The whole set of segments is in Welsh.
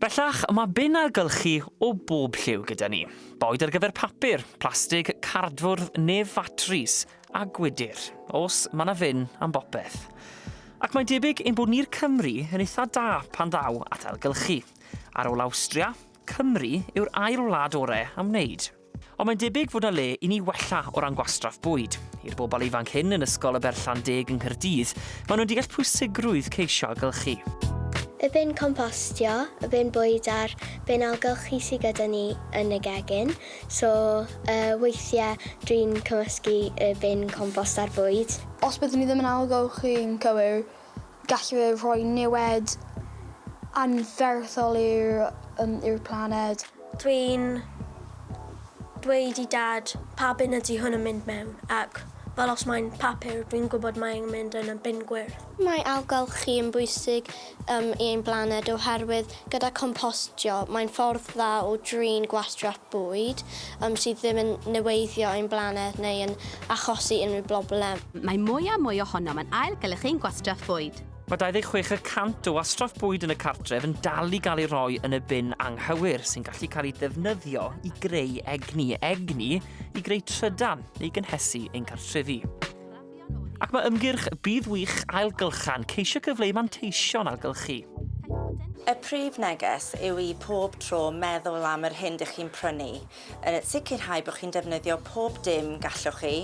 Bellach, mae bin ailgylchu o bob lliw gyda ni. Boed ar gyfer papur, plastig, cardfwrdd neu fatris a gwydr. Os mae 'na fin am bopeth. Ac mae'n debyg ein bod ni'r Cymry yn eitha da pan ddaw at ailgylchu. Ar ôl Awstria, Cymru yw'r ail wlad orau am wneud. Ond mae'n debyg fod 'na le i ni wella o ran gwastraff bwyd. I'r bobl ifanc hyn yn Ysgol y Berllan Deg yng Nghaerdydd, maen nhw'n deall pwysigrwydd ceisio ailgylchu. Y bin compostio, y bin bwyd a'r bin ailgylchu sy gyda ni yn y gegin. So yy weithiau dwi'n cymysgu y bin compost a'r bwyd. Os byddwn ni ddim yn ailgylchu'n cywir, gall fe rhoi niwed anferthol i'r yym i'r planed. Dwi'n dweud i Dad pa bin ydy hwn yn mynd mewn ac fel os mae'n papur dwi'n gwybod mae'n mynd yn y bin gwyrdd. Mae ailgylchu yn bwysig um, i ein blaned oherwydd gyda compostio mae'n ffordd dda o drin gwastraff bwyd um, sydd ddim yn niweidio ein blaned neu yn achosi unrhyw broblem. Mae mwy a mwy ohonom yn ailgylchu'n gwastraff bwyd. Mae 26 y cant o wastraff bwyd yn y cartref yn dal i gael ei roi yn y bin anghywir, sy'n gallu cael ei ddefnyddio i greu egni, egni i greu trydan neu gynhesu ein cartrefi. Ac mae ymgyrch Bydd Wych Ailgylcha'n ceisio cyfleu manteision ailgylchu. Y prif neges yw i pob tro meddwl am yr hyn dych chi'n prynu, sicrhau bod chi'n defnyddio pob dim gallwch chi.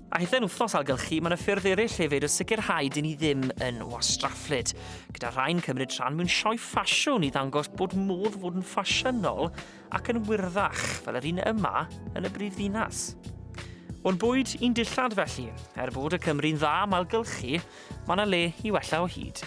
A hithau'n wythnos ailgylchu, mae yna ffyrdd eraill hefyd o sicrhau dyn ni ddim yn wastrafflyd, gyda rhai'n cymryd rhan mewn sioe ffasiwn i ddangos bod modd fod yn ffasiynol ac yn wyrddach, fel yr un yma yn y brifddinas. O'n bwyd i'n dillad felly, er bod y Cymry'n dda am ailgylchu, mae yna le i wella o hyd.